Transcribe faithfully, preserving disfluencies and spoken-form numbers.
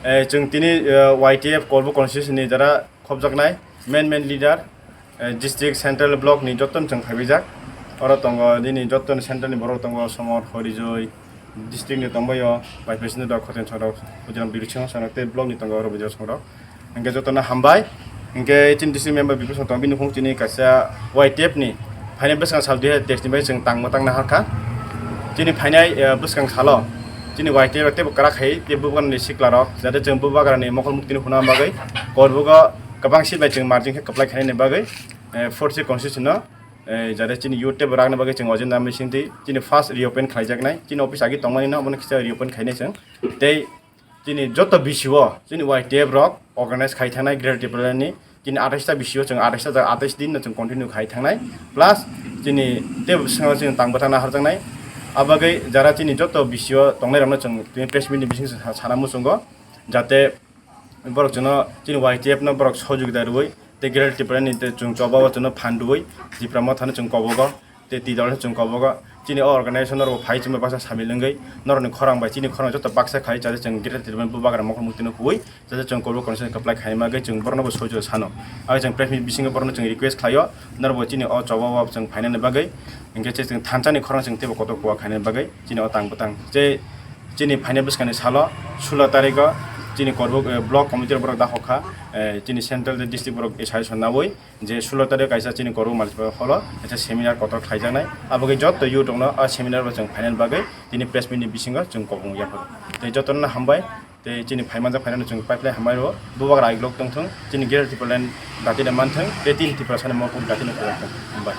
Eh, chwng tini, eh, Y T F Korbuk constituency ni jara khopjaknai main main leader, eh, district central block ni joto no chwng phaibaijak. Oro tongo nini joto ni central ni borok tongo, Somor, Horijoi, district ni tongbaio, bai president rok, Khoten Chorok, Pujaram Biru Singh Chorok tei block ni tongo oro Bijoy Chorok. Hingke joto no hambai. Hingke chini district member Biru Singh tong bini phung chini kaisa Y T F ni phainai bwskang sal dui hazar teis ni bai chwng tangma tangna hakha. Chini phainai, eh, bwskang salo chini Y T F rok teibo kwrak khai tei bubagra ni sikla rok, jate chwng bubagra ni mokol mukti no huna bagwi Korbugo kwbang seat bai chwng margin khe kwplai khainani bagwi, eh, forty constituency no, eh, jate chini youth teibo rakna bagwi chwng agenda mising twi chini first reopen khlaijaknai. Chini office agi tongmani no obono kisa reopen khainai chwng. Tei chini joto B C O, chini Y T F rok organize khai thangnai Greater Tipraland ni, chini atais ta B C O, chwng atais ta, atais din no chwng continue khai thangnai, plus chini tei bwskango chwng tang bwthang na harjaknai. Abagwi jara chini joto B C O tongnai rokno chwng tini press meet ni bising sa-, sana muchungo, jate borok chwngno chini Y T F no borok sojogita rwui tei Greater Tipraland ni tei chwng choba o chwngno phan rwui Tipra Motha no chwng kobogo. Tei twi dol se chwng kobogo. Chini o organization norok phai chwngno baksa samil wngwi norokni khorang bai chini khorang joto baksa khai chajak chwng Greater Tipraland bubagra mokol mukti no huwi chajak chwng Korbuk constituency kwplai khaima bagwi chwng borokno bo sojak sano. Abo chwng press meet bisingo borokno chwng request khlaio, norok bo chini o choba o chwng phainani bagwi, hwnkhe chwng thansa ni khorang chwng teibo kotor kuwa khainani bagwi chini o tang bwtang. Tei chini phainai bwskangni salo sulo tarikgo chini Korbuk, eh, block committee rok borok dakhok kha, eh, chini central tei district borok suggestion nawi je sulo tarik kaisa chini Korbuk Municipal Hall o kaisa seminar kotor khlaijaknai. Abo khe joto youth rokno a seminar o chwng phainani bagwi tini press meet ni bisingo chwng kobong yaphago. Tei jotono hambai, tei chini phaimanjak phainani chwng pipeline hambai rwo, bubagra aiglok tongthung, chini Greater Tipraland datino manthung, tei tini Tiprasani mokol datino kwlaktong. Hambai.